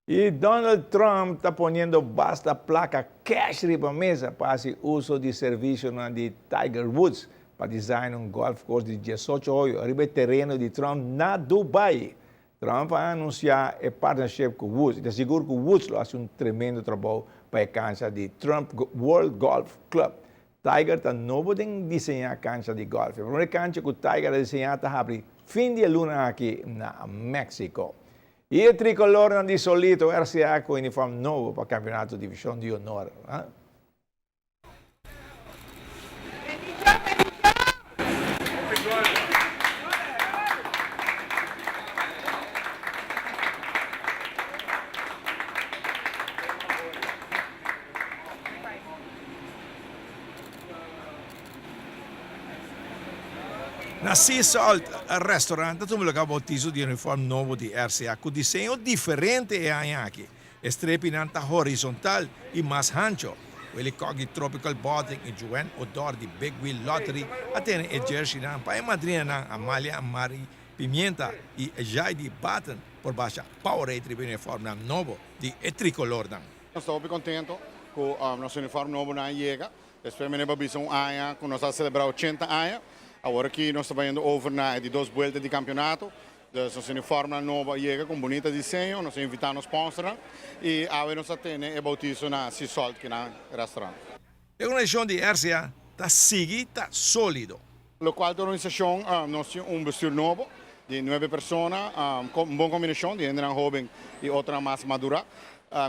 Y Donald Trump ta poniendo basta placa cash riba mesa pa haci uso di servicionan di Tiger Woods pa design un golf course di 18 hoyo riba e tereno di Trump na Dubai. Trump a anuncia e partnership cu Woods y ta sigur cu Woods lo haci un tremendo trabou pa e cancha di Trump World Golf Club. Tiger ta nobo den diseña cancha di golf. E prome cancha cu Tiger a diseña ta habri fin di e luna aki na Mexico. Y e tricolornan di Solito RCA cu uniform nobo pa campeonato Division di Honor. Na Sea Salt Restaurant ta tuma lugar bautizo di uniform nobo di RCA cu diseño diferente e aña aki. E strepinan ta horizontal y mas hancho. Willy Kok di Tropical Bottling y Joanne Odor di Big Wheel Lottery a tene e jerseynan pa e madrinanan Amalia Mari Pimienta y Jaidi Batten por basha Powerade riba e uniformnan nobo di e tricolornan. Nos ta hopi contento cu nos uniform nobonan a yega. Despues mi a bisa un aña cu nos a celebra 80 aña. Awor aki nos ta bayendo over na e di dos buelta di campeonato. Dus nos uniformnan nobo a yega cu un bunita diseño. Nos a invita nos sponsornan y awe nos a tene e bautizo na Sea Salt kinan restaurant. E organisacion di RCA ta sigui ta solido. Locual ta organisacion, nos tin un bestuur nobo di nuebe persona, un bon combinacion di hendenan hoben y otronan mas madura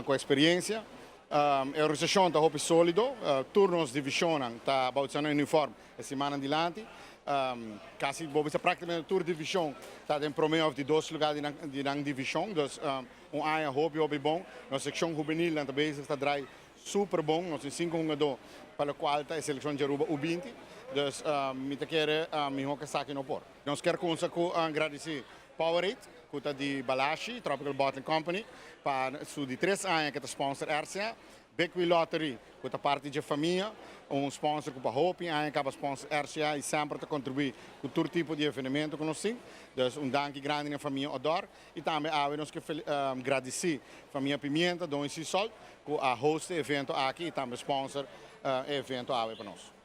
cu experiencia. E organisacion ta hopi solido, tur nos divisionnan ta bautisa nan uniform e simannan dilanti. Casi bo bisa practicamente tur division ta den prome of di dos lugar di nan division, dus un aña hopi hopi bon. Nos seccion hubenilnan ta bezig ta draai super bon, nos tin sinku hungadó pa lokual ta e selekshon di Aruba U 20, dus mi ta kere mihó ku esaki no por. Nos kier kumsa ku gradisí Powerade ku ta di Balashi, Tropical Bottling Company, pa su di tres aña ku ta sponsor RCA, Big Wheel Lottery ku ta parti dje famia, un sponsor ku pa hopi aña kaba sponsor RCA i semper ta kontribuí ku tur tipo di evenemento ku nos tin. Dus un danki grandi na famia Odor i tambe awe nos ke gradisí famia Pimienta, Don i Sea Salt ku a host e evento aki i tambe sponsor e evento awe pa nos.